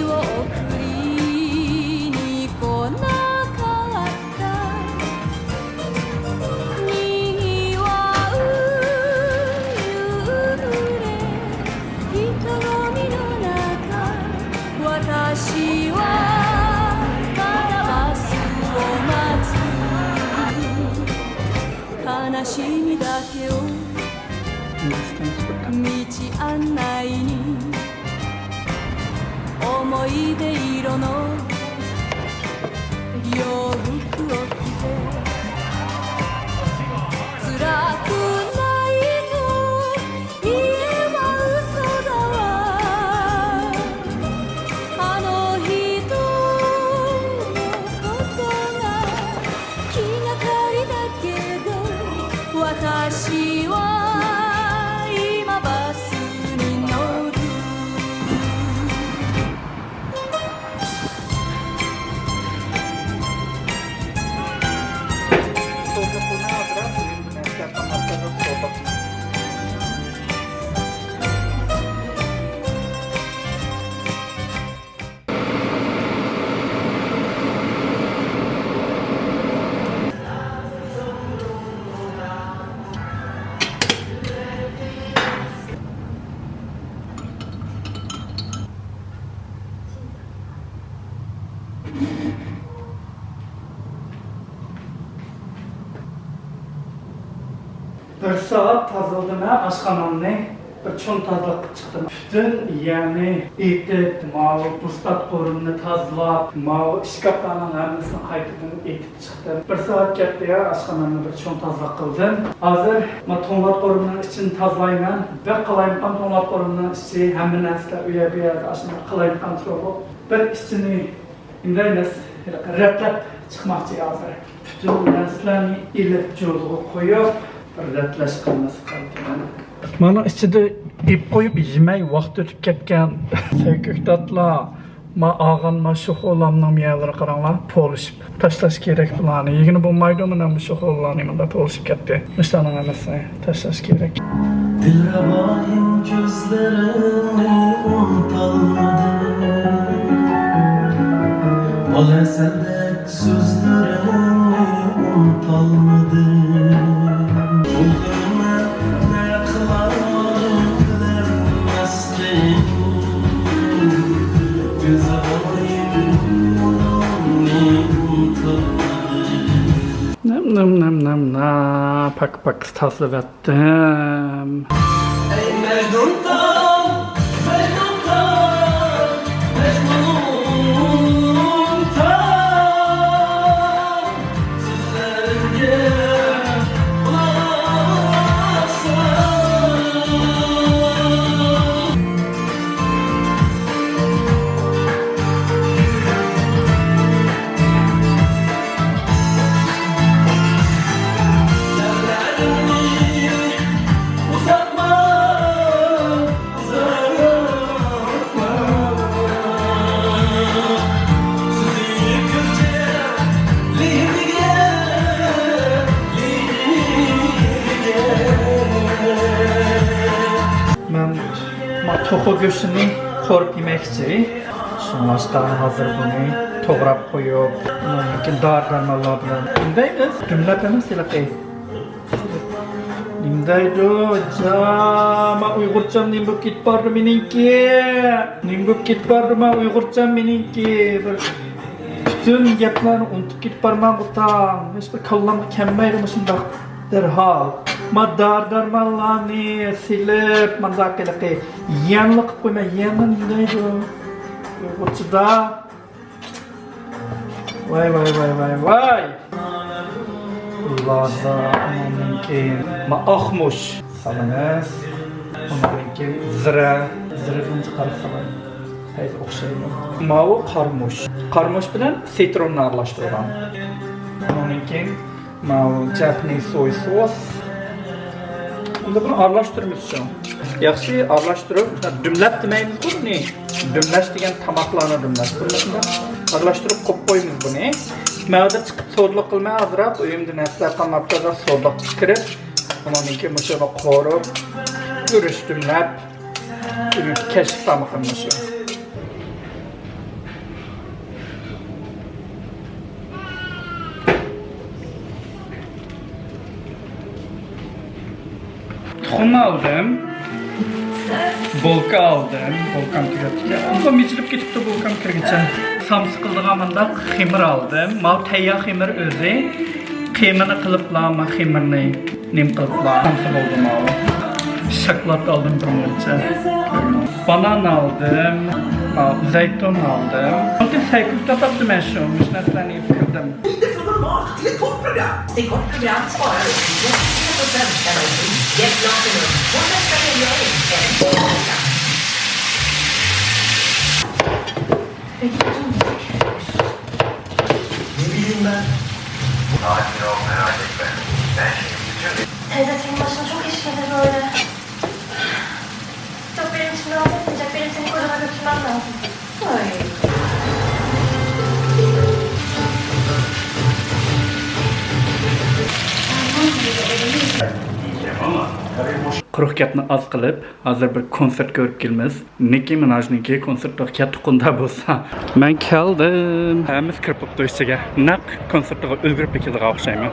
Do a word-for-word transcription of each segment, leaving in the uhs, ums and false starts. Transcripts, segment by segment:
を送りに来なかった。におう夕暮れ、人混みの中、私はただバスを待つ。悲しみだけを道案内に、思い出色の洋服を着て、辛くないと言えば嘘だわ。あの人のことが気がかりだけど、私は今バスに乗る。بىر سائەت تازىلىدىم ھە ئاشخانامنى. بىر چوڭ تازىلىق قىلىپ چىقتىم. پۈتۈن يەرنى ئېتىپ، ماۋۇ بۇستات قورۇمىنى تازىلاپ، ماۋۇ ئىشكاپلارنىڭ ھەممىسىنى قايتىدىن ئېتىپ چىقتىم. بىر سائەت كەتتى يا، ئاشخانامنى بىر چوڭ تازىلىق قىلدىم. ھازىر ما توڭلاتقۇ قورۇمىنىڭ ئىچىنى تازىلايمەن. بەك قالايمىقان توڭلاتقۇ قورۇمىنىڭ ئىچى، ھەممە نەرسىلەر ئۇ يەر بۇ يەردە ئاشۇنداق قالايمىقان تۇرۇپ، بىر ئىچىنى ئىندايمىز رەتلەپ چىقماقچى ھازىر. پۈتۈن نەرسىلەرنى ئېلىپ جوزىغا قويۇپ، بىر رەتلەش قىلمىسا قايتىمەن. مانا ئىچىدە ئېپ قويۇپ يېمەي ۋاقىت ئۆتۈپ كەتكەن سەي كۆكتاتلار، ما ئاغان، ما شوخولامنىڭ مېۋىلىرى قاراڭلار، پولۇشۇپ. تاشلاش كېرەك بۇلارنى. يېگىنى بولمايدۇ، مانا مۇشۇ شوخولىلارنى مۇنداق پولۇشۇپ كەتتى. مۇشۇلارنىڭ ھەممىسىنى تاشلاش كېرەك. دىلرەبايىم كۆزلىرىڭنى ئۇنتالمىدىم. بال ئەسەلدەك سۆزلىرىڭنى ئۇنتالمىدىم. بۇ ھۆرمەت نە قىلار بىلەلمەستىن. كۆزرەبايىم يولۇڭنى ئۇنتالمىدىم. نەم، نەم، نەم، نەم، نە. پاك، پاك تازىلىۋەت. دەم. ئەي مەجنۇنتال، مەجنۇنتال، مەجنۇنتال، سۆزلەرگە قۇلاق سال. مەن ما توخۇ گۆشىنى قورۇپ يېمەكچى. شۇڭلاشقا ھازىر بۇنى توغراپ قويۇپ، ئۇنىڭدىن كېيىن دارى دەرمانلار بىلەن ئۈندەيمىز. دۈملەپ ئەمەس، ھېلىقى. نېمە دەيدۇ؟ جا، ما ئۇيغۇرچام نېمە بولۇپ كېتىپ باردى مېنىڭكى؟ نېمە بولۇپ كېتىپ باردى ما ئۇيغۇرچام مېنىڭكى؟ بىر پۈتۈن گەپلەرنى ئۇنتۇپ كېتىپ بارمامغۇ تاڭ؟ ھېچبىر كاللامغا كەلمەيدۇ مۇشۇنداق دەرھال. ما دارى دەرمانلارنى سېلىپ، مانداق ھېلىقى يەنلا قىلىپ قويماي، يەنلا نېمە دەيدۇ ئۇيغۇرچىدا؟ ۋاي، ۋاي، ۋاي، ۋاي، ۋاي. ئۇلاردا ئۇنىڭدىن كېيىن ما ئاقمۇچ سالىمىز. ئۇنىڭدىن كېيىن زىرە. زىرىدىن قارىسا ھەيز ئوخشايدۇ. ماۋۇ قارىمۇچ. قارىمۇچ بىلەن سىتروننى ئارىلاشتۇرغان. ئۇنىڭدىن كېيىن ماۋۇ جاپنىي سوي سوس. ئەمدى بۇنى ئارىلاشتۇرىمىز شۇ. ياخشى ئارىلاشتۇرۇپ، دۈملەپ دېمەيمىزغۇ بۇنى. دۈملەش دېگەن تاماقلارنى دۈملەش. بۇنى شۇنداق ئارىلاشتۇرۇپ قويۇپ قويىمىز بۇنى. مەن ھازىر چىقىپ سودىلىق قىلماي ئازراق ئۆيۈمدە نەرسىلەر قالماپتۇ، سودىلىققا كىرىپ، ئۇنىڭدىن كېيىن مۇشۇنى قورۇپ، گۈرۈچ دۈملەپ، كەچلىك تامىقىم مۇشۇ. تۇخۇم ئالدىم. بولكا ئالدىم. بولكام تۈگەپتىكەن. ئۇ مىجىلىپ كېتىپتۇ بولكام كىرگىچە. سامسا قىلىدىغان مۇنداق خېمىر ئالدىم. ماۋۇ تەييار خېمىر ئۆزى. قىيمىنى قىلىپلا، ما خېمىرنى نېمە قىلىپلا. سامسا بولدى ماۋۇ. شاكلات ئالدىم بىر مۇنچە. بانان ئالدىم. ماۋۇ زەيتۇن ئالدىم. بۇنى سەيكۈلدە تاپتىم مەن شۇ. مۇشۇ نەرسىلەرنى ئېلىپ كىردىم. Inte för normalt till ett kort program. Till kort program sparar du upp till trettio procent energi. Hjälp glasen upp. Vår bästa rengöring är en kort program. Ne bileyim ben. Sakin ol, merak etme. Ben şimdi bütün Teyze, senin başına çok iş gelir böyle. Yok, benim şimdi rahat etmeyecek. Benim seni kocaman götürmem lazım. Ay. قۇرۇق گەپنى ئاز قىلىپ، ھازىر بىر كونسېرت كۆرۈپ كېلىمىز. نىككى مىناژنىڭكى كونسېرتىغا كەتتۇق ئۇندا بولسا. مەن كەلدىم. ھەممىسى كىرىپ بوپتۇ ئىچىگە. نەق كونسېرتىغا ئۈلگۈرۈپ كېلىدىغان ئوخشايمەن.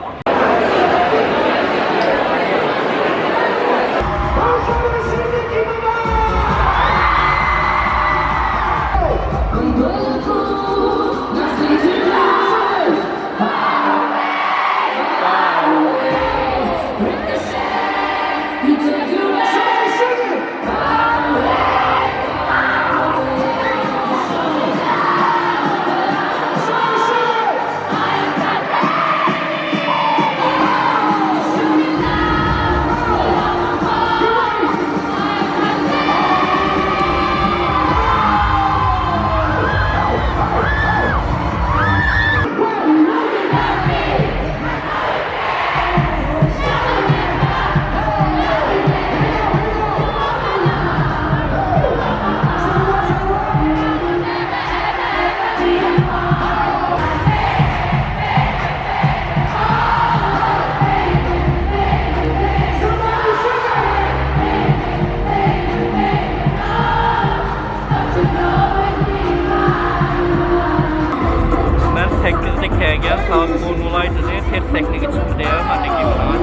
مەن سەككىزدە كەلگەن، سائەت ئون بولاي دېدى، تېخى سەھنىگە چىقمىدى، قانداق گېپىڭ؟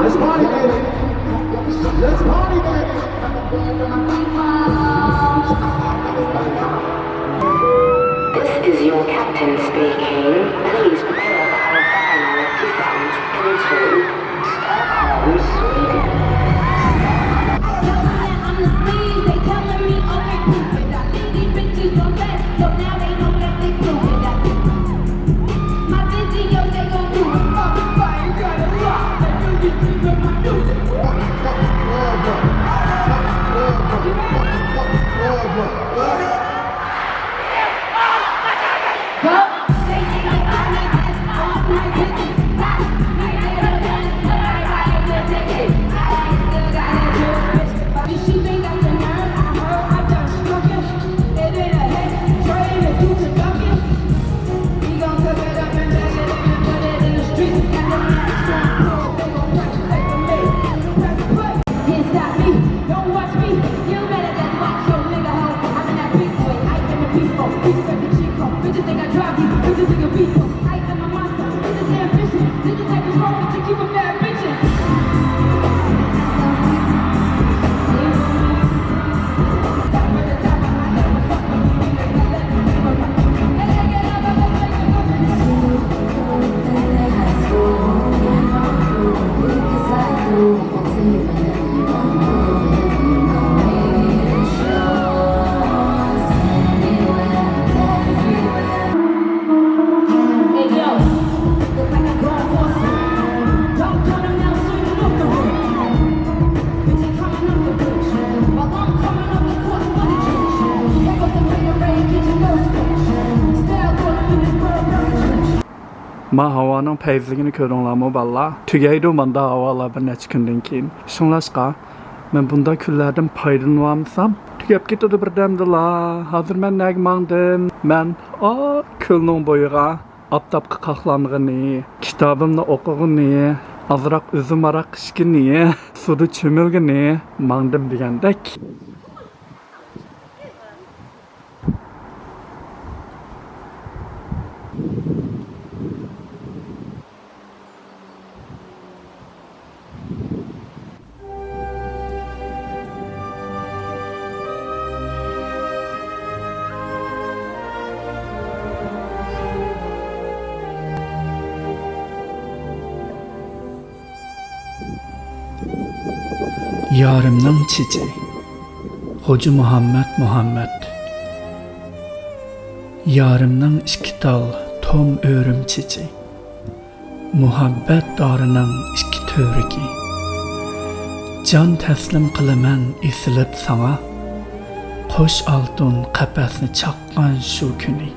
Let's party, baby. Let's party, baby. This is your captain speaking. Please prepare for our final descent into Stockholm, Sweden. Can't stop me. Don't watch me. You better just watch your nigga hoe. I'm in that big boy. I am a beast mode. Respect the Chico. Bitches think I drive you. Bitches think a beast mode. I am a monster. This is ambition. This is like what's wrong with you. Keep a bad bitches. ما ھاۋانىڭ پەيزىلىكىنى كۆردۈڭلارمۇ، بالىلار؟ تۈگەيدۇ ماندا ھاۋالار بىر نەچچە كۈندىن كېيىن. شۇڭلاشقا، مەن بۇنداق كۈنلەردىن پايدىلىنىۋالمىسام، تۈگەپ كېتىدۇ بىردەمدىلا. ھازىر مەن نەگە ماڭدىم؟ مەن، ئا، كۆلنىڭ بويىغا. ئاپتاپقا قاقلانغىنى، كىتابىمنى ئوقۇغىنى، ئازراق ئۆزۈم ھاراق ئىچكىنى، سۇدا چۆمۈلگىنى ماڭدىم دېگەندەك. يارىمنىڭ چېچى. خوجا مۇھەممەد مۇھەممەد. يارىمنىڭ ئىككى تال توم ئۆرۈم چېچى. مۇھەببەت دارىنىڭ ئىككى تۈۋرۈكى. جان تەسلىم قىلىمەن ئېسىلىپ ساڭا، قوش ئالتۇن قەپەسنى چاققان شۇ كۈنى.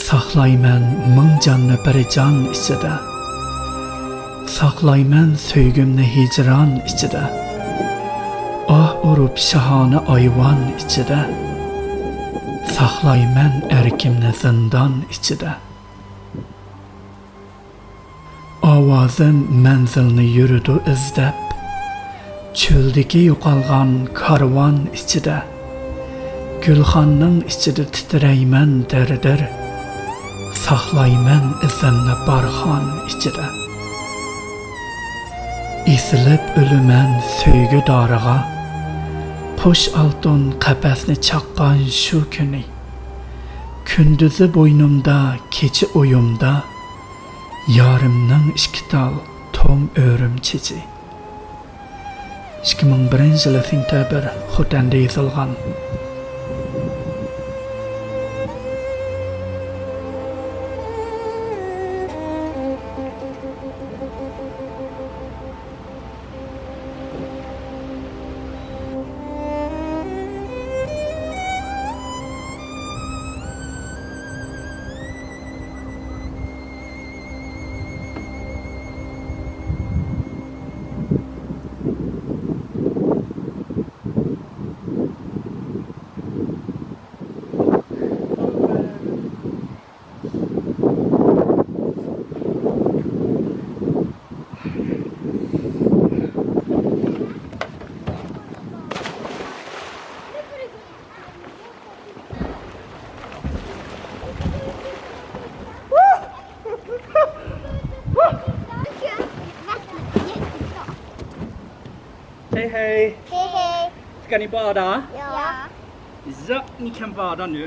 ساقلايمەن مىڭ جاننى بىر جان ئىچىدە، ساقلايمەن سۆيگۈمنى ھىجران ئىچىدە، ئاھ ئۇرۇپ شاھانە ئايۋان ئىچىدە، ساقلايمەن ئەركىمنى زىندان ئىچىدە. ئاۋازىم مەنزىلنى يۈرىدۇ ئىزدەپ، چۆلدىكى يوقالغان كارۋان ئىچىدە. گۈلخاننىڭ ئىچىدە تىترەيمەن دىر-دىر، ساقلايمەن ئىزىمنى بارخان ئىچىدە. ئېسىلىپ ئۆلىمەن سۆيگۈ دارىغا، قوش ئالتۇن قەپەسنى چاققان شۇ كۈنى. كۈندۈزى بوينۇمدا، كېچە ئويۇمدا، يارىمنىڭ ئىككى تال توم ئۆرۈم چېچى. ئىككى مىڭ بىرىنچى يىلى سېنتەبىر، خوتەندە يېزىلغان. Hey, hey. Hej, hej. Ska ni bada? Ja. Ja. Ja, ni kan bada nu.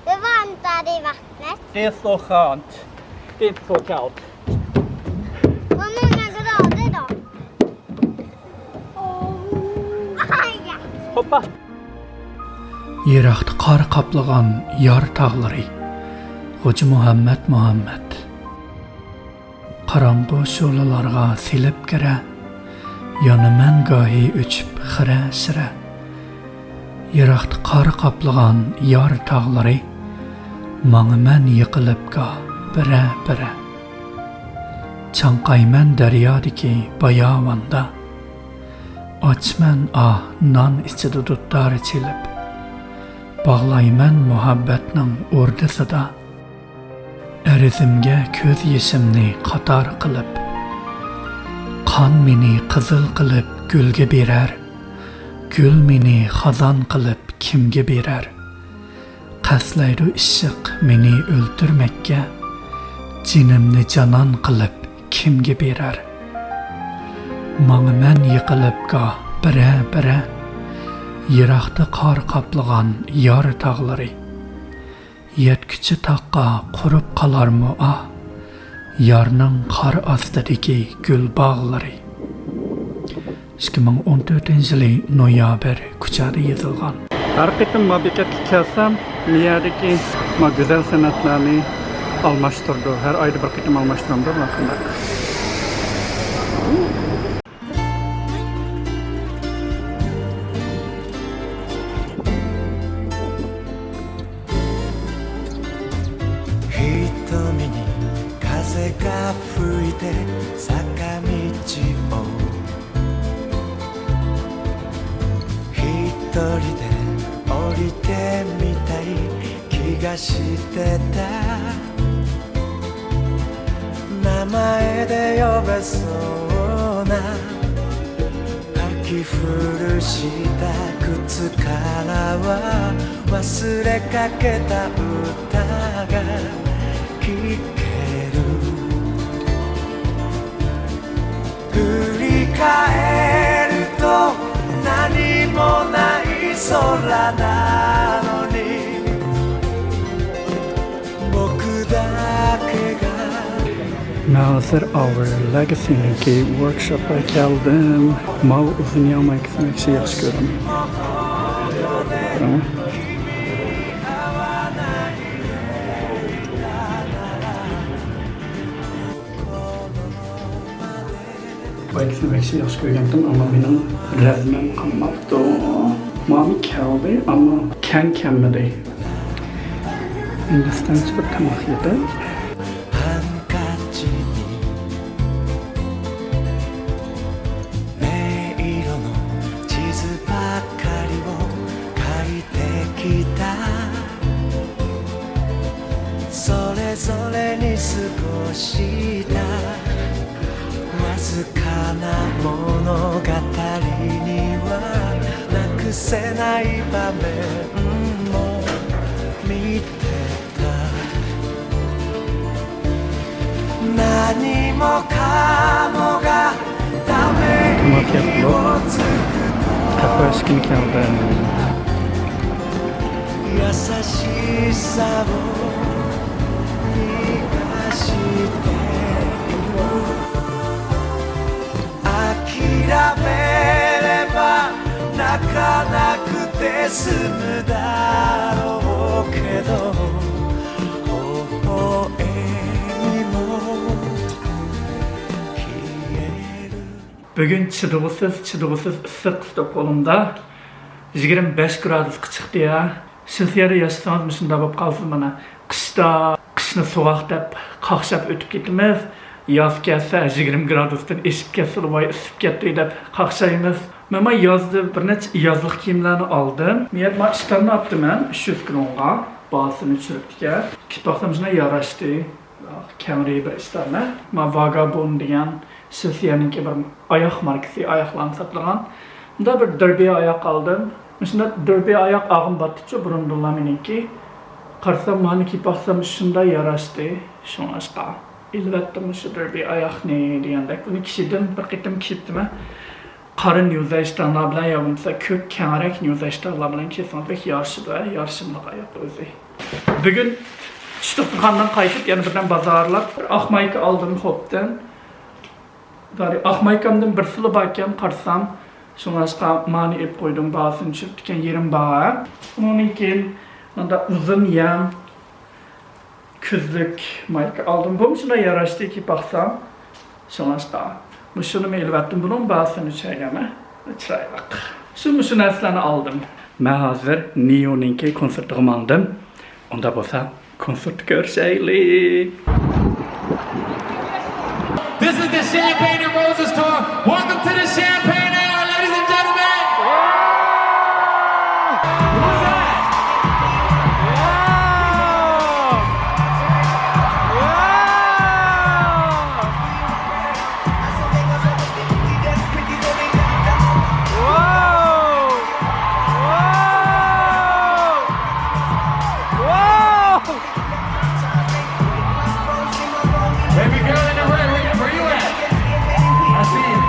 Det var inte det vattnet. Det är så skönt. Det är inte så kallt. Hur många grader då? Hoppa! يىراقتا قار قاپلىغان يار تاغلىرى. خوجا مۇھەممەد مۇھەممەد. قاراڭغۇ شولىلارغا سېلىپ كىرە، يانىمەن گاھى ئۆچۈپ خىرە-شىرە. يىراقتا قار قاپلىغان يار تاغلىرى، ماڭىمەن يىقىلىپ گاھ بىرە-بىرە. چاڭقايمەن دەريادىكى باياۋاندا، ئاچمەن ئاھ نان ئىچىدە دۇتار چېلىپ، باغلايمەن مۇھەببەتنىڭ ئوردىسىدا. ئەرزىمگە كۆز يېشىمنى قاتار قىلىپ، قان مېنى قىزىل قىلىپ گۈلگە بېرەر، گۈل مېنى خازان قىلىپ كىمگە بېرەر؟ قەستلەيدۇ ئىشق مېنى ئۆلتۈرمەككە، جېنىمنى جانان قىلىپ كىمگە بېرەر؟ ماڭىمەن يىقىلىپ گاھ بىرە-بىرە، يىراقتا قار قاپلىغان يار تاغلىرى. يەتكۈچە تاغقا قۇرۇپ قالارمۇ ئاھ، يارنىڭ قار ئاستىدىكى گۈل باغلىرى. ئىككى مىڭ ئون تۆتىنچى يىلى نويابىر، كۇچادا يېزىلغان. ھەر قېتىم ما بېكەتكە كەلسەم، ما يەردىكى ما گۈزەل سەنئەتلەرنى ئالماشتۇرىدۇ. ھەر ئايدا بىر قېتىم ئالماشتۇرامدۇ، ما قانداق؟ 「瞳に風が吹いて、坂道を一人で降りてみたい気がしてた」「名前でそうな書き古した靴からは、忘れかけた歌が聞ける。振り返ると、何もない空なのに、僕だけが مەن ھازىر Our Legacy نىڭكى ۋوركشوپىغا كەلدىم. ماۋۇ ئۇزۇن ياڭ مايكىسىنى بەك ياخشى كۆرىمەن. بايىقىسى بەك ياخشى كۆرگەنتىم، ئەمما مېنىڭ رەزمەم قالماپتۇ. مانا كەلدى، ئەمما كەڭ كەلمىدى. ھىندىستانچە بىر تاماق يېدىم. それぞれに過ごしたわずかな物語にはなくせない場面も見てた何もかもがため息をつくと قەھۋە ئىچكىلى كەلدىم. 優しさを逃がしている諦めれば泣かなくて済むだろうけど微笑みも بۈگۈن چىدىغۇسىز، چىدىغۇسىز ئىسسىق ستوكھولمدا يىگىرمە بەش گرادۇسقا چىقتى يا. سىز يەردە ياشىسىڭىز مۇشۇنداق بولۇپ قالسا مانا قىشتا، قىشنى سوغۇق دەپ قاقشاپ ئۆتۈپ كېتىمىز. ياز كەلسە يىگىرمە گرادۇستىن ئېشىپ كەتسىلا ۋاي ئىسسىپ كەتتى دەپ قاقشايمىز. مەنمۇ يازدا بىر نەچچە يازلىق كىيىملەرنى ئالدىم. مەن ما ئىشتاننى ئاپتىمەن ئۈچ يۈز كرونغا. باھاسىنى چۈشۈرۈپتىكەن. كىيىپ باقسام شۇنداق ياراشتى. كەڭرى بىر ئىشتاننى. ما ۋاگابون دېگەن شىۋېتسىيەنىڭكى بىر ئاياق ماركىسى، ئاياقلارنى ساتىدىغان. مۇنداق بىر دېربى ئاياق ئالدىم. مۇشۇنداق دېربى ئاياق ئالغۇم بارتىچۇ بۇرۇندىنلا مېنىڭكى. قارىسام مانا كىيىپ باقسام شۇنداق ياراشتى. شۇڭلاشقا ئېلىۋەتتىم مۇشۇ دېربى ئاياقنى دېگەندەك. بۇنى كىشىدىن بىر قېتىم كىيىپتىمەن. قارا نيۇزايشتانلار بىلەن يا بولمىسا كۆك كەڭرەك نيۇزايشتانلار بىلەن كىيسىڭىز بەك يارىشىدۇ، ھە، يارىشىملىق ئاياق ئۆزى. بۈگۈن چۈشتە ئۇستىخاندىن قايتىپ يەنە بىردەم بازارلاپ بىر ئاق مايكا ئالدىم خوپتىن. ئاق مايكامدىن بىرسىلا باركەن قارىسام، شۇڭلاشقا مانى ئېلىپ قويدۇم، باھاسىنى چۈشۈرۈپتىكەن، يېرىم باھا. ئۇنىڭدىن كېيىن مۇنداق ئۇزۇن يەڭ كۈزلۈك مايكا ئالدىم. بۇمۇ شۇنداق ياراشتى كىيىپ باقسام. شۇڭلاشقا مۇشۇنىمۇ ئېلىۋەتتىم. بۇنىڭ باھاسىنى چۈشۈرگەنمەن. چىرايلىق. شۇ، مۇشۇ نەرسىلەرنى ئالدىم. مەن ھازىر نىيونىڭكى كونسېرتىغا ماڭدىم. ئۇنداق بولسا كونسېرتتا كۆرۈشەيلى. This is the Champagne and Roses tour. Welcome to the Champagne Air, ladies and gentlemen. Who's that? Baby girl in the red, where, where you at? I see you.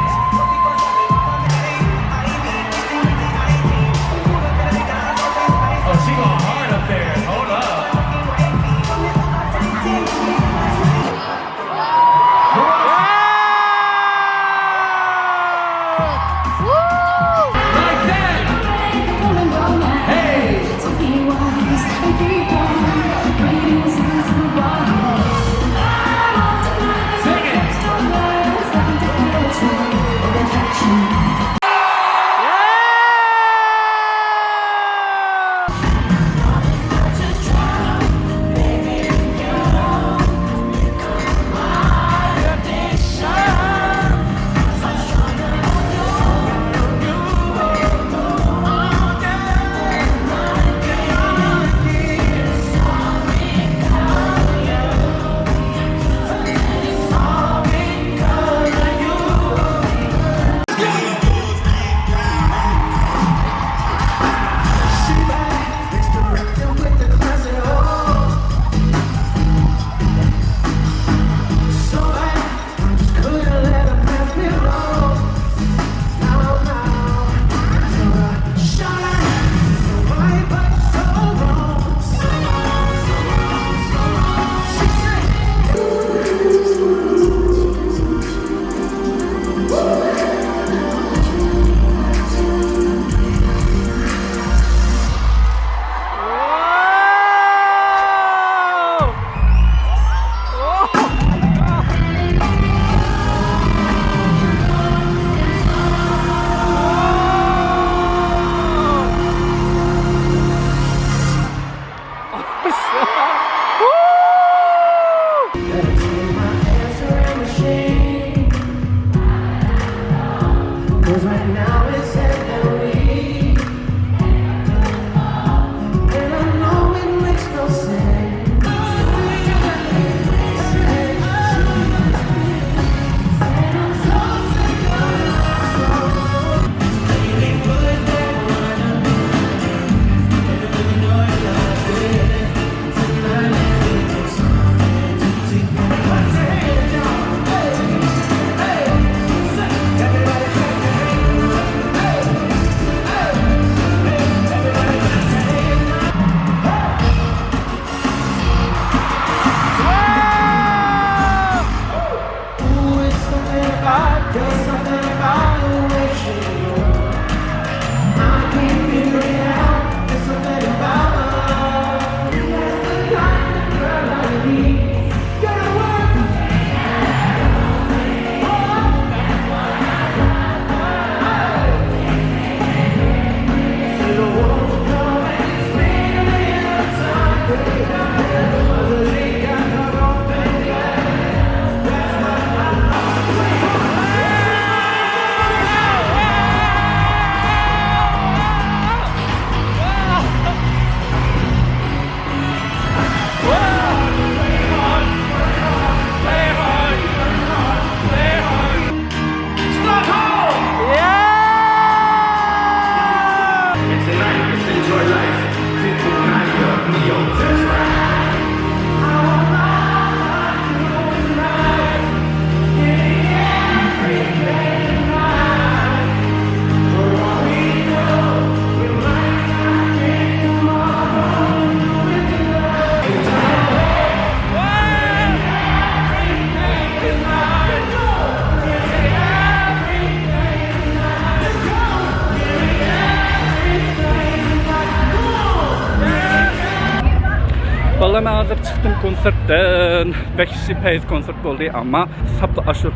مەن ھازىر چىقتىم كونسېرتتىن. بەك ياخشى پەيز كونسېرت بولدى، ئەمما ساپلا ئاشۇ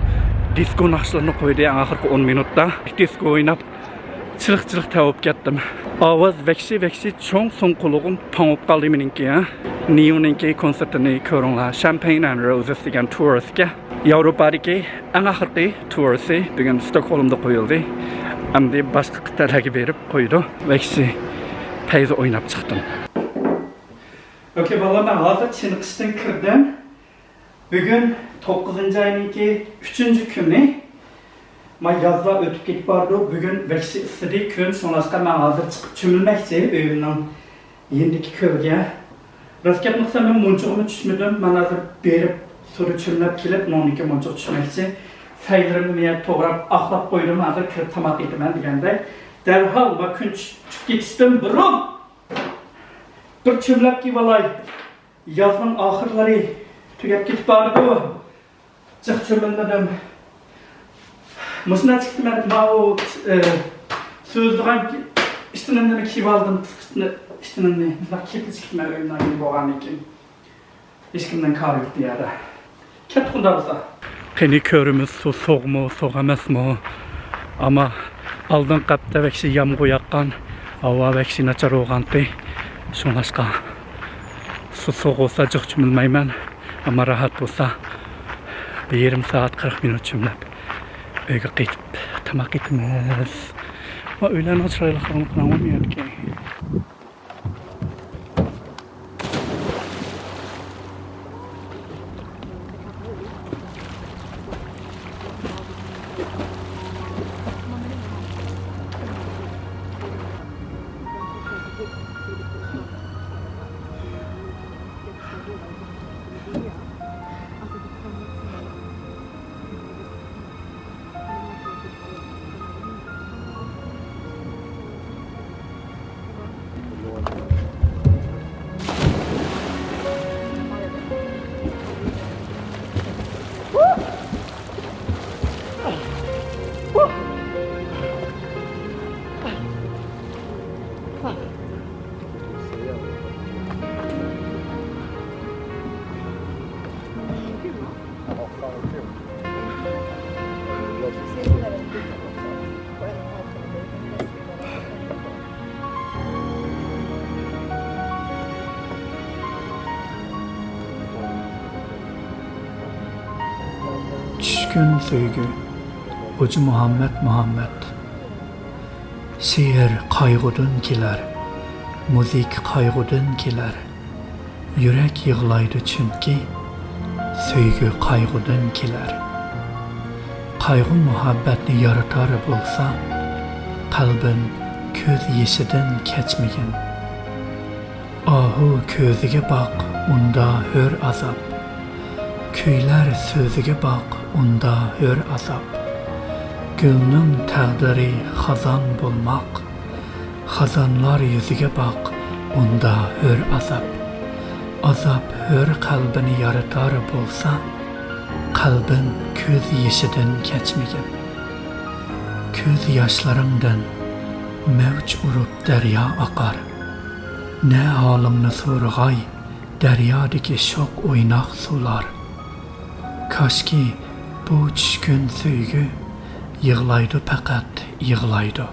دىسكو ناخشىلىرىنى قويدى ئەڭ ئاخىرقى ئون مىنۇتتا. دىسكو ئويناپ، چىلىق-چىلىق تەۋۇپ كەتتىم. ئاۋاز ۋەھشىي-ۋەھشىي چوڭ سوڭ قۇلىقىم پاڭ بولۇپ قالدى مېنىڭكى، ھە. نىيونىڭكى كونسېرتىنى كۆرۈڭلار. شامپەين ئەند روزېس دېگەن تۇرسكە. ياۋروپادىكى ئەڭ ئاخىرقى تۇرسى بۈگۈن ستوكھولمدا قويۇلدى. ئەمدى باشقا قىتئەلەرگە بېرىپ قويىدۇ. ۋەھشىي پەيزى ئويناپ چىقتىم. ئوكەي، بالىلار، مەن ھازىر چېنىقىشتىن كىردىم. بۈگۈن توققۇزىنچى ئاينىڭكى ئۈچىنچى كۈنى. ما يازلار ئۆتۈپ كېتىپ بارىدۇ. بۈگۈن ۋەھشىي ئىسسىدى كۈن، شۇڭلاشقا مەن ھازىر چىقىپ چۆمۈلمەكچى ئۆيۈمنىڭ يېنىدىكى كۆلگە. راست گەپنى قىلسام، مەن مۇنچىغىمۇ چۈشمىدىم. مەن ھازىر بېرىپ سۇدا چۆمۈلۈپ كېلىپ، ئۇنىڭدىن كېيىن مۇنچىغا چۈشمەكچى. سەيلىرىمنى مۇ يەردە توغراپ، ئاقلاپ قويدۇم. ھازىر كىرىپ تاماق يېيىمەن دېگەندەك. دەرھال ما كۈن چۈشۈپ كېتىشتىن بۇرۇن بىر چۆمۈلۈپ كېلىۋالاي. يازنىڭ ئاخىرلىرى تۈگەپ كېتىپ بارىدۇ. جىق چۆمۈلمىدىم. مۇشۇنداق چىقتىمەن، ماۋۇ، ئى، سۈزىدىغان ئىشتىنىمنى كىيىۋالدىم، قىسقا ئىشتىنىمنى. مۇنداق كېپىلچە چىقتىمەن ئۆيۈمدىن بولغاندىن كېيىن. ھېچكىمنىڭ كارى يوق بۇ يەردە. كەتتۇق ئۇنداق بولسا. قېنى كۆرىمىز، سۇ سوغۇقمۇ، سوغۇق ئەمەسمۇ؟ ئەمما ئالدىنقى ھەپتە ۋەھشىي يامغۇر ياغقان، ھاۋا ۋەھشىي ناچار بولغانتى. شۇڭلاشقا سۇ سوغۇق بولسا جىق چۆمۈلمەيمەن. ئەمما راھەت بولسا بىر يېرىم سائەت، قىرىق مىنۇت چۆمۈلۈپ ئۆيگە قېيتىپ تاماق يەيمىز. ۋا، ئۆيلەرنىڭ چىرايلىقلىقىنى قاراڭلار بۇ يەردىكى. چۈشكۈن سۆيگۈ، خوجا مۇھەممەد مۇھەممەد. شېئىر قايغۇدىن كېلەر، مۇزىكا قايغۇدىن كېلەر. يۈرەك يىغلايدۇ چۈنكى، سۆيگۈ قايغۇدىن كېلەر. قايغۇ مۇھەببەتنى يارىتار بولسا، قەلبىم كۆز يېشىدىن كەچمىگىن. ئاھۇ كۆزىگە باق، ئۇندا ھۆر ئازاب. كۈيلەر سۆزىگە باق، ئۇندا ھۆر ئازاب. گۈلنىڭ تەقدىرى خازان بولماق. خازانلار يۈزىگە باق، ئۇندا ھۆر ئازاب. ئازاب ھۆر قەلبىنى يارىتار بولسا، قەلبىم كۆز يېشىدىن كەچمىگىن. كۆز ياشلىرىڭدىن مەۋج ئۇرۇپ دەريا ئاقار. نە ھالىڭنى سورىغاي، دەريادىكى شوخ ئويناق سۇلار. كاشكى بۇ چۈشكۈن سۆيگۈ يىغلايدۇ، پەقەت يىغلايدۇ.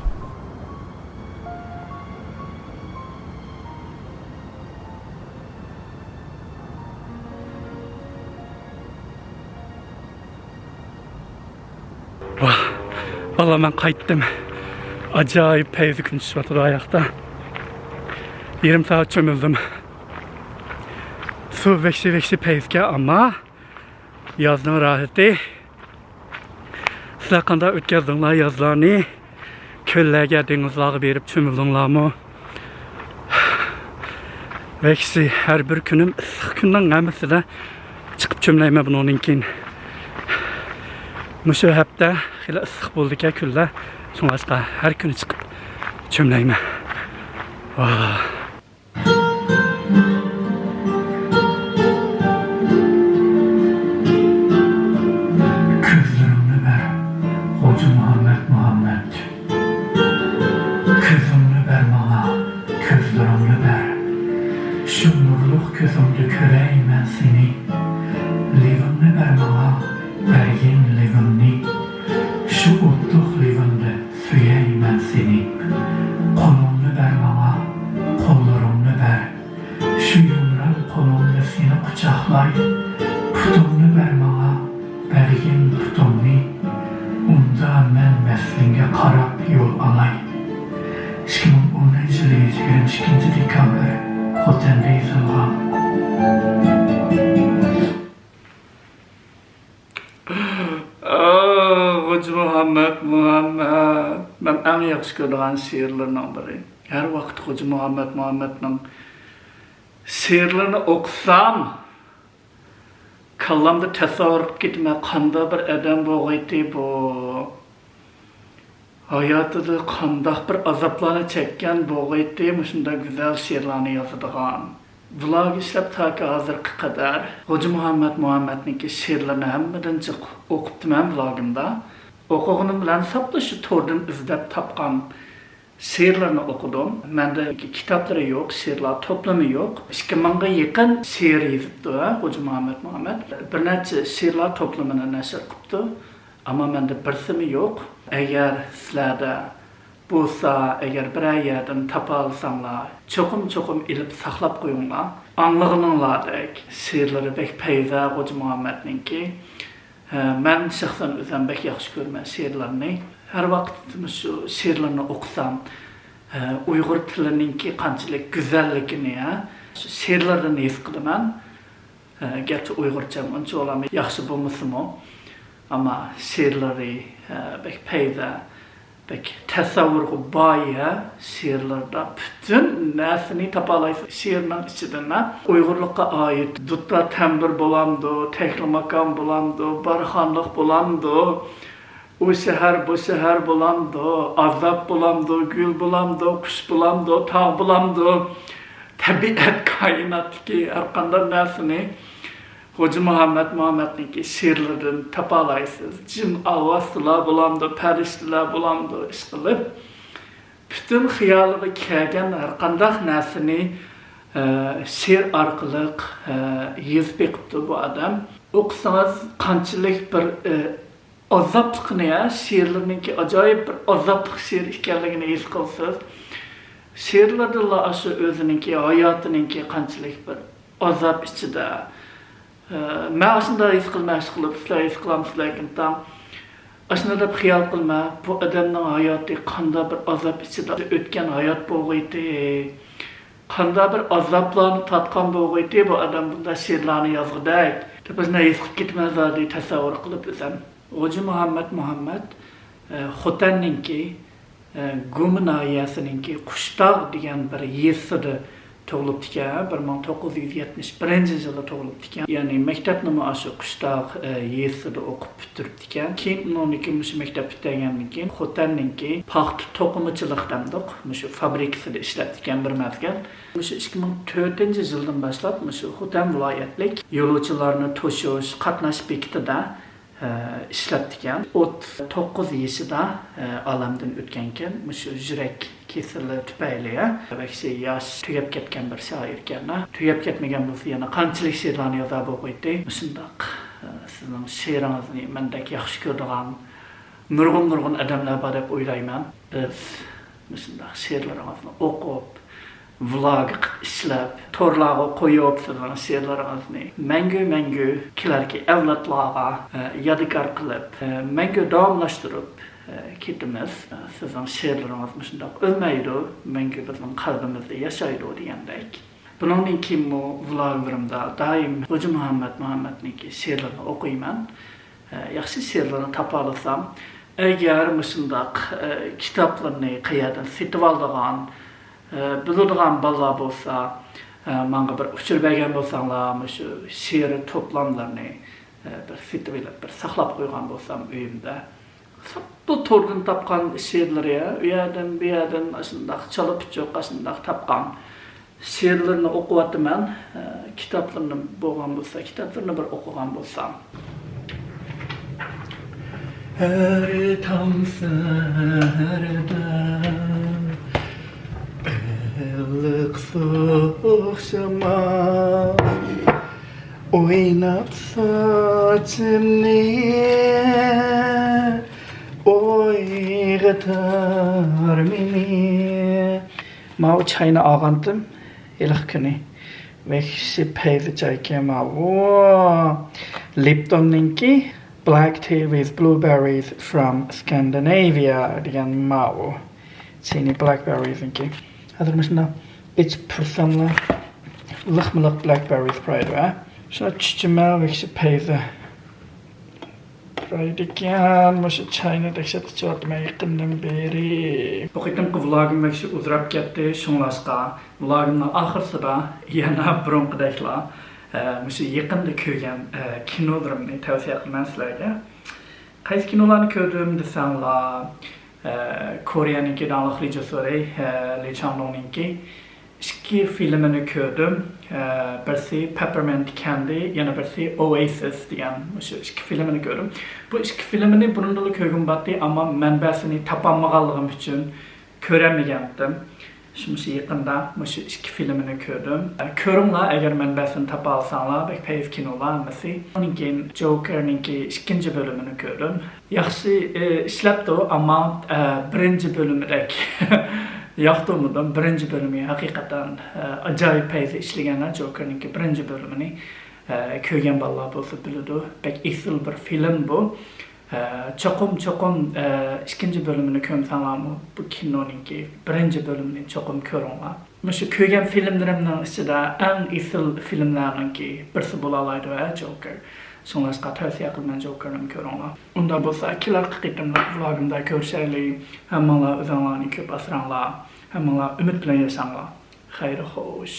ۋاھ، بالىلار، مەن قايتتىم. ئاجايىپ پەيزى كۈن چۈشۈۋاتىدۇ ئاياقتا. يېرىم سائەت چۆمۈلدۈم. سۇ ۋەھشىي، ۋەھشىي پەيزىكەن، ئەمما يازنىڭ راھىتى. سىلەر قانداق ئۆتكۈزدۈڭلار يازلارنى؟ كۆللەرگە، دېڭىزلارغا بېرىپ چۆمۈلدۈڭلارمۇ؟ ۋەھشىي، ھەر بىر كۈنۈم ئىسسىق كۈننىڭ ھەممىسىدە چىقىپ چۆمۈلەيمەن بۇنىڭدىن كېيىن. مۇشۇ ھەپتە خېلى ئىسسىق بولىدىكەن كۈنلەر، شۇڭلاشقا ھەر كۈنى چىقىپ چۆمۈلەيمەن. ۋاھ. كۆزلىرىڭنى بەر، خوجا مۇھەممەد مۇھەممەد. كۆزۈڭنى بەر ماڭا، كۆزلىرىڭنى بەر. شۇ نۇرلۇق كۆزۈڭدە لېۋىمنى، شۇ ئوتلۇق لېۋىمدە سۆيەي مەن سېنى. قولۇڭنى بەر ماڭا، قوللىرىڭنى بەر. شۇ يۇمران قولۇڭدا سېنى قۇچاقلاي. پۇتۇڭنى بەر ماڭا، بەرگىن پۇتۇڭنى. ئۇندا مەن مەسىلىڭگە قاراپ يول ئالاي. ئىككى مىڭ ئونىنچى يىلى يىگىرمە ئىككىنچى دېكابىر، خوتەندە يېزىلغان. ئاھ، غوجا مۇھەممەد مۇھەممەد. مەن ئەڭ ياخشى كۆرىدىغان شېئىرلىرىنىڭ بىرى. ھەر ۋاقىت غوجا مۇھەممەد مۇھەممەدنىڭ شېئىرلىرىنى ئوقۇسام، كاللامدا تەسەۋۋۇر قىلىپ كېتىمەن، قانداق بىر ئادەم بولغىيتى بۇ. ھاياتىدا قانداق بىر ئازابلارنى چەككەن بولغىيتى، مۇشۇنداق گۈزەل شېئىرلارنى يازىدىغان. ۋىلاگى ئىشلەپ تاكى ھازىرغا قەدەر غوجا مۇھەممەد مۇھەممەدنىڭكى شېئىرلىرىنى ھەممىدىن جىق ئوقۇپتىمەن ۋىلاگىمدا. ئوقۇغىنىم بىلەن ساپلا شۇ توردىن ئىزدەپ تاپقان شېئىرلىرىنى ئوقۇدۇم. مەندە كىتابلىرى يوق، شېئىرلار توپلىمى يوق. ئىككى مىڭغا يېقىن شېئىر يېزىپتۇ، ھە، غوجا مۇھەممەد مۇھەممەد. بىر نەچچە شېئىرلار توپلىمىنى نەشر قىپتۇ. ئەمما مەندە بىرسىمۇ يوق. ئەگەر سىلەردە بولسا، ئەگەر بىرەر يەردىن تاپالىساڭلار، چوقۇم، چوقۇم ئېلىپ ساقلاپ قويۇڭلار. ئاڭلىغىنىڭلاردەك، شېئىرلىرى بەك پەيزە غوجا مۇھەممەدنىڭكى. ھە، مەن شەخسەن ئۆزۈم بەك ياخشى كۆرىمەن شېئىرلارنى. ھەر ۋاقىت مۇشۇ شېئىرلارنى ئوقۇسام، ھە، ئۇيغۇر تىلىنىڭكى قانچىلىك گۈزەللىكىنى، ھە، شۇ شېئىرلاردىن ھېس قىلىمەن. ھە، گەرچە ئۇيغۇرچەم ئۇنچىۋالا ياخشى بولمىسىمۇ، ئەمما شېئىرلىرى، ھە، بەك پەيزە، بەك تەسەۋۋۇرغا باي، ھە، شېئىرلىرىدا پۈتۈن نەرسىنى تاپالايسىز شېئىرنىڭ ئىچىدىن، ھە. ئۇيغۇرلۇققا ئائىت دۇتار تەمبۇر بولامدۇ، تەكلىماكان بولامدۇ، بارخانلىق بولامدۇ، ئۇ شەھەر، بۇ شەھەر بولامدۇ، ئازاب بولامدۇ، گۈل بولامدۇ، قۇش بولامدۇ، تاغ بولامدۇ، تەبىئەت كائىناتتىكى ھەر قانداق نەرسىنى غوجا مۇھەممەد مۇھەممەدنىڭكى شېئىرلىرىدىن تاپالايسىز. جىن ئالۋاستىلار بولامدۇ، پەرىشتىلەر بولامدۇ، ئىشقىلىپ، پۈتۈن خىيالىغا كەلگەن ھەر قانداق نەرسىنى، ئە، شېئىر ئارقىلىق، ئە، يېزىپ بېقىپتۇ بۇ ئادەم. ئوقۇسىڭىز قانچىلىك بىر، ئە، ئازابلىقىنى، ھە، شېئىرلىرىنىڭكى ئاجايىپ بىر ئازابلىق شېئىر ئىكەنلىكىنى ھېس قىلىسىز. شېئىرلىرىدىنلا ئاشۇ ئۆزىنىڭكى ھاياتىنىڭكى قانچىلىك بىر ئازاب ئىچىدە. ئە، مەن ئاشۇنداق ھېس قىلىمەن، ئىشقىلىپ سىلەر ھېس قىلامسىلەركىن تاڭ. ئاشۇنداق دەپ خىيال قىلىمەن، بۇ ئادەمنىڭ ھاياتى قانداق بىر ئازاب ئىچىدە ئۆتكەن ھايات بولغىيتى. قانداق بىر ئازابلارنى تارتقان بولغىيتى بۇ ئادەم بۇنداق شېئىرلارنى يازغۇدەك دەپ ئۆزۈمنى ھېس قىلىپ كېتىمەن زادى تەسەۋۋۇر قىلىپ ئۆزۈم. غوجا مۇھەممەد مۇھەممەد، ئە، خوتەننىڭكى، ئە، گۇما ناھىيەسىنىڭكى قۇشتاغ دېگەن بىر يېزىسىدا تۇغۇلۇپتىكەن. بىر مىڭ توققۇز يۈز يەتمىش بىرىنچى يىلى تۇغۇلۇپتىكەن. يەنى مەكتەپنىمۇ ئاشۇ قۇشتاغ، ئە، يېزىسىدا ئوقۇپ پۈتتۈرۈپتىكەن. كېيىن ئۇنىڭدىن كېيىن مۇشۇ مەكتەپ پۈتتۈرگەندىن كېيىن خوتەننىڭكى پاختا توقۇمىچىلىق دەمدۇق، مۇشۇ فابرىكىسىدا ئىشلەپتىكەن بىر مەزگىل. مۇشۇ ئىككى مىڭ تۆتىنچى يىلدىن باشلاپ مۇشۇ خوتەن ۋىلايەتلىك يولۇچىلارنى توشۇش، قاتناش بېكىتىدە، ئە، ئىشلەپتىكەن. ئوتتۇز توققۇز يېشىدا، ئە، ئالەمدىن ئۆتكەنكەن. مۇشۇ يۈرەك كېسىلى تۈپەيلى، ھە، بەك ياش تۈگەپ كەتكەن بىر شائىركەن. تۈگەپ كەتمىگەن بولسا يەنە قانچىلىك شېئىرلارنى يازار بولغىيتى. مۇشۇنداق، ئە، سىزنىڭ شېئىرىڭىزنى مەندەك ياخشى كۆرىدىغان نۇرغۇن، نۇرغۇن ئادەملەر بار دەپ ئويلايمەن. بىز مۇشۇنداق شېئىرلىرىڭىزنى ئوقۇپ، ۋىلاگ قىلىپ ئىشلەپ، تورلارغا قويۇپ سىزنىڭ شېئىرلىرىڭىزنى مەڭگۈ، مەڭگۈ كېلەركى ئەۋلادلارغا، ئە، يادىكار قىلىپ، ئە، مەڭگۈ داۋاملاشتۇرۇپ، ئە، كېتىمىز. ئە، سىزنىڭ شېئىرلىرىڭىز مۇشۇنداق ئۆلمەيدۇ، مەڭگۈ بىزنىڭ قەلبىمىزدە ياشايدۇ دېگەندەك. بۇنىڭدىن كېيىنمۇ ۋىلاگلىرىمدا دائىم غوجا مۇھەممەد مۇھەممەدنىڭكى شېئىرلىرىنى ئوقۇيمەن. ئە، ياخشى شېئىرلىرىنى تاپالىسام، ئەگەر مۇشۇنداق، ئە، كىتابلىرىنى قەيەردىن سېتىۋالىدىغان، ئە، بىلىدىغان بالىلار بولسا، ئە، ماڭا بىر ئۇچۇر بەرگەن بولساڭلار، مۇشۇ شېئىر توپلاملىرىنى، ئە، بىر سېتىۋېلىپ، بىر ساقلاپ قويغان بولسام ئۆيۈمدە. ساپلا توردىن تاپقان شېئىرلىرى، ئۇ يەردىن، بۇ يەردىن ئاشۇنداق چالا پۇچۇق، ئاشۇنداق تاپقان شېئىرلىرىنى ئوقۇۋاتىمەن. ئە، كىتابلىرىنى بولغان بولسا، كىتابلىرىنى بىر ئوقۇغان بولسام. ھەر تاڭ سەھەردە ئىللىق سوغۇق شامال ئويناتسا ئېچىمنى ئويغىتار مېنى. ماۋۇ چاينى ئالغانتىم ھېلىقى كۈنى. ۋەھشىي پەيزى چايكەن ماۋۇ. لىپتوننىڭكى Black Tea with Blueberries from Scandinavia دېگەن ماۋۇ. چىنى بلاكبېررىزنىڭكى. ھازىر مۇشۇنداق ئېچىپ پۇرساملا، لىقمۇ لىق بلاكبېررىز پۇرايدۇ، ھە؟ شۇنداق چۈچۈمە ۋەھشىي پەيزى پۇرايدىكەن. مۇشۇ چاينى دەھشەت ئىچىۋاتىمەن يېقىندىن بېرى. بۇ قېتىمقى ۋلوگىم ۋەھشىي ئۇزىراپ كەتتى، شۇڭلاشقا ۋلوگىمنىڭ ئاخىرسىدا يەنە بۇرۇنقىدەكلا، ئە، مۇشۇ يېقىندا كۆرگەن، ئە، كىنولىرىمنى تەۋسىيە قىلىمەن سىلەرگە. قايسى كىنولارنى كۆردۈم دېسەڭلار، ئە، كورېيەنىڭكى داڭلىق رېژىسسورى، ئە، لى چاڭدۇڭنىڭكى ئىككى فىلىمىنى كۆردۈم. ئە، بىرسى پېپپېرمىنت كەندى، يەنە بىرسى ئوئېسىس دېگەن مۇشۇ ئىككى فىلىمىنى كۆردۈم. بۇ ئىككى فىلىمىنى بۇرۇندىنلا كۆرگۈم بارتتى، ئەمما مەنبەسىنى تاپالمىغانلىقىم ئۈچۈن كۆرەلمىگەنتىم. شۇ، مۇشۇ يېقىندا مۇشۇ ئىككى فىلىمىنى كۆردۈم. ئە، كۆرۈڭلار، ئەگەر مەنبەسىنى تاپالىساڭلار، بەك پەيز كىنولار ھەممىسى. ئۇنىڭ كېيىن جوكېرنىڭكى ئىككىنچى بۆلۈمىنى كۆردۈم. ياخشى، ئى، ئىشلەپتۇ، ئەمما، ئە، بىرىنچى بۆلۈمىدەك ياقتۇرمىدىم. بىرىنچى بۆلۈمى ھەقىقەتەن، ئە، ئاجايىپ پەيزى ئىشلىگەن، جوكېرنىڭكى بىرىنچى بۆلۈمىنى، ئە، كۆرگەن بالىلار بولسا بىلىدۇ. بەك ئېسىل بىر فىلىم بۇ. ئە، چوقۇم، چوقۇم، ئە، ئىككىنچى بۆلۈمىنى كۆرمىسەڭلارمۇ، بۇ كىنونىڭكى بىرىنچى بۆلۈمىنى چوقۇم كۆرۈڭلار. مۇشۇ كۆرگەن فىلىملىرىمنىڭ ئىچىدە ئەڭ ئېسىل فىلىملەرنىڭكى بىرسى بولالايدۇ، ھە، جوكېر. شۇڭلاشقا تەۋسىيە قىلىمەن، جوكېرنىمۇ كۆرۈڭلار. ئۇندا بولسا كېلەركى قېتىملىق ۋلوگىمدا كۆرۈشەيلى. ھەممىڭلار ئۆزۈڭلارنى كۆپ ئاسراڭلار. ھەممىڭلار ئۈمىد بىلەن ياشاڭلار. خەير خوش.